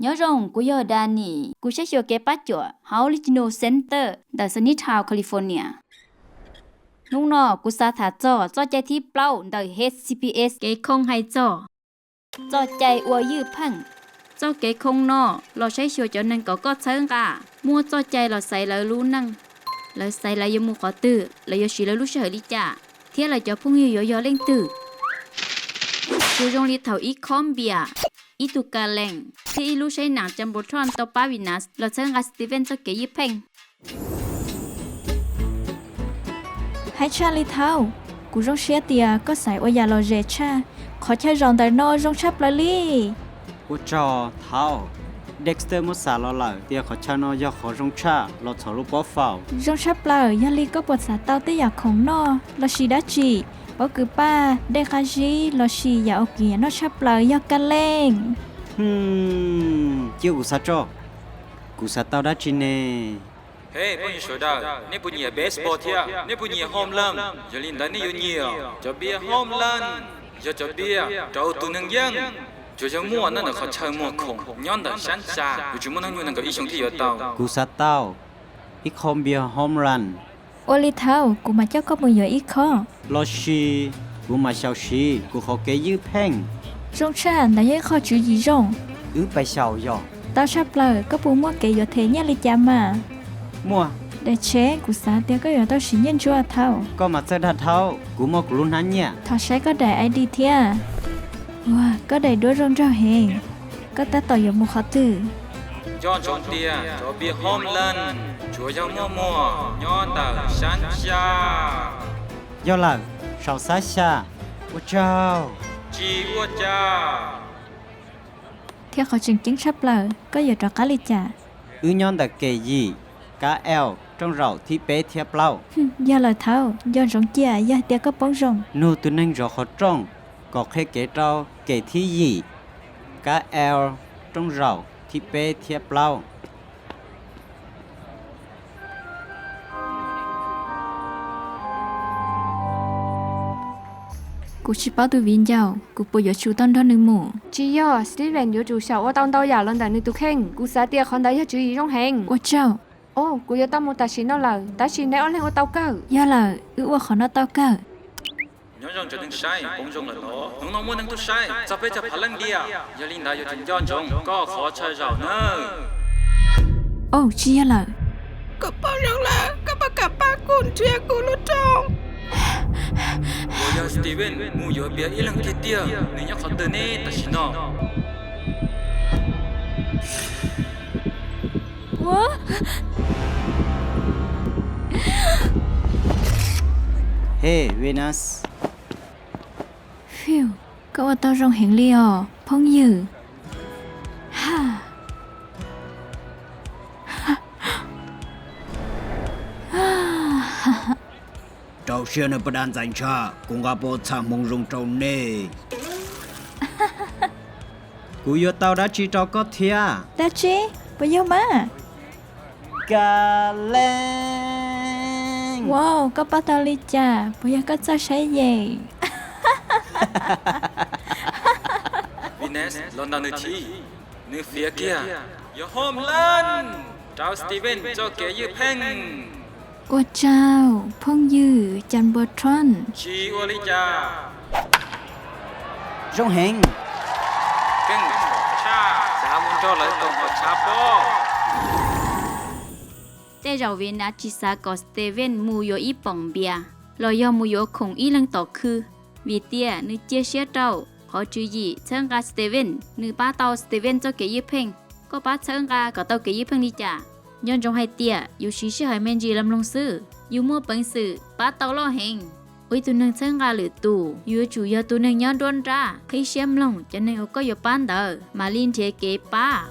Nyob zoo, kuv yog Danny, kuv saib xyuas kev pab cuam hauv Regional Center ntawm Sunnytown, California. Hnub no kuv xav tham txog txoj cai thib plaub ntawm H C P S kev khoo hais txog txoj cai ua ywj pheej. Txoj kev khoo no los saib xyuas cov neeg kom koj txhawb nqa, muab txoj cai los xaiv lawv lub neej, lawv xaiv lawv yuav mus qhov twg, lawv yuav siv lawv lub sij hawm li cas, thiab lawv cov phooj ywg yuav yog leej twg. Tsuas zoo li thaum ib khob npias, ib tug ka lees thiab ib lub saib nam Jumbotron tau pab Venus los txhawb nqa Steven txoj kev ywj pheej. Hais tshaj li thaum, kuv zoo siab tias koj xaiv ua yam lom zem tshaj. Qhov chaw zaum ntawm no zoo tshaj plaws li. Ua tsaug thaum, Dexter muab xa los lawm tias qhov chaw no yog qhov zoo tshaj los txhom lub pob faus. Zoo tshaj plaws, yog li koj puas xav tau tej yam khoom noj lossis dab tsi? Pob kws paj, dej qab zib lossis yam ua kiv noj tshaj plaws yog ka lees. Cia kuv xav tso, kuv xav tau dab tsi ne? Hej, phooj ywg sawv daws, nej puas nyiam baseball thiab? Nej puas nyiam home run? Yog li ntawd nej yuav nyiam cov npias home run, yog cov npias rau tus neeg yeej. Tsuas yog muaj nyob ntawm qhov chaw muag khoom nyob ntawm sab ntsa, yuav tsum muaj hnub nyoog nees nkaum ib xyoo thiaj yuav tau. Kuv xav tau ib qho npias home run. Ua li thaum, kuv mam coj koj mus yuav ib qho. Lossis kuv mam xyaum siv kuv qhov kev ywj pheej. Zoo tshaj, ntawd yog ib qho tswv yim zoo. Wb pais xyaum yog. Tau tshaj plaws, koj puas muaj kev yuav them nyiaj li cas mas? Muaj. Daim tsheb, kuv xav tias koj yuav tau siv nyiaj ntsuag thaum. Koj mas txawj dag dhau, kuv muaj kuv lub hnab nyiaj. Thov saib koj daim I D thiab. Ua, koj daim duab zoo nraug heev. Koj tab tom yuav mus qhov twg? Nco ntsoov tias cov npias home run tsuas yog muaj muag nyob ntawm sab ntsa. Yog lawm, saum xab xya. Ua tsaug. Tsis ua cas. Thiab qhov tseem ceeb tshaj plaws, koj yuav rov qab li cas? Wb nyob ntawm kem yim, kab L, rooj zaum thib peb thiab plaub. Yog lawm thaum, nco ntsoov cia yog tias koj poob zoo. Nug tus neeg zov qhov rooj kom qhia kev rau kem thib yim, kab L, rooj zaum thib peb thiab plaub. Kuv tsis paub tus viv ncaus, kuv puas yuav tsum tau nrog nws mus? Tsis yog, Steven yuav tsum xyaum ua tau ntau yam los ntawm nws tus kheej. Kuv xav tias qhov ntawd yog tswv yim zoo heev. Ua tsaug. Os, kuv yuav tau mus tam sim no lawm, tab sis neb ob leeg ua tau kawg. Yog lawm, wb ua qhov no tau kawg. Nyob zoo cov neeg saib, poob zoo lawm los? Hnub no muaj neeg tuaj saib txog peb cov phav leej ntiag, yog li ntawd yuav tsum nco ntsoov koj qhov chaw zaum nawb. Os, tsis yog lawm. Koj poob zoo lawm, koj puas kam pab kuv nrhiav kuv lub rooj? Puas yog Steven mus yuav npias ib leeg tiag tiag? Nws nyob qhov twg ne tam sim no? Hej, Venus. Phew, koj ua tau zoo heev li os phooj ywg. Rau siab nawb poj dab ntxhais ntshaj, kuv nqa pov txhaj hmoov zoo rau nej. Kuv yuav tau dab tsi rau koj thiab? Dab tsi? Puas yog mas? Ka leej. Wow, koj pab tau li cas? Puas yog koj txawj saib yes? Venus los ntaus nws chim, nws fiav kiag, yog home run rau Steven txoj kev ywj pheej. Ua tsaug phooj ywg Jumbotron. Tsis ua li cas. Zoo heev. Keej tshaj, xav mus nrog lawv koom haum tshav pob. Tej zaum Venus tsis xav kom Steven mus yuav ib poom npias los yog mus yuav khoom ib leeg tom khw, vim tias nws cia siab rau qhov tswv yim txhawb nqa Steven, nws pab tau Steven txoj kev ywj pheej. Koj pab txhawb nqa kom tau kev ywj pheej li cas? Nco ntsoov hais tias yus siv sij hawm me ntsis los mloog xwb, yus muaj peev xwm pab tau loj heev. Ua ib tug neeg txhawb nqa lwm tus, yus yuav tsum yog tus neeg nyob nruab nrab, qhib siab mloog cov neeg uas koj yuav pab ntawd, mam li nrhiav kev pab.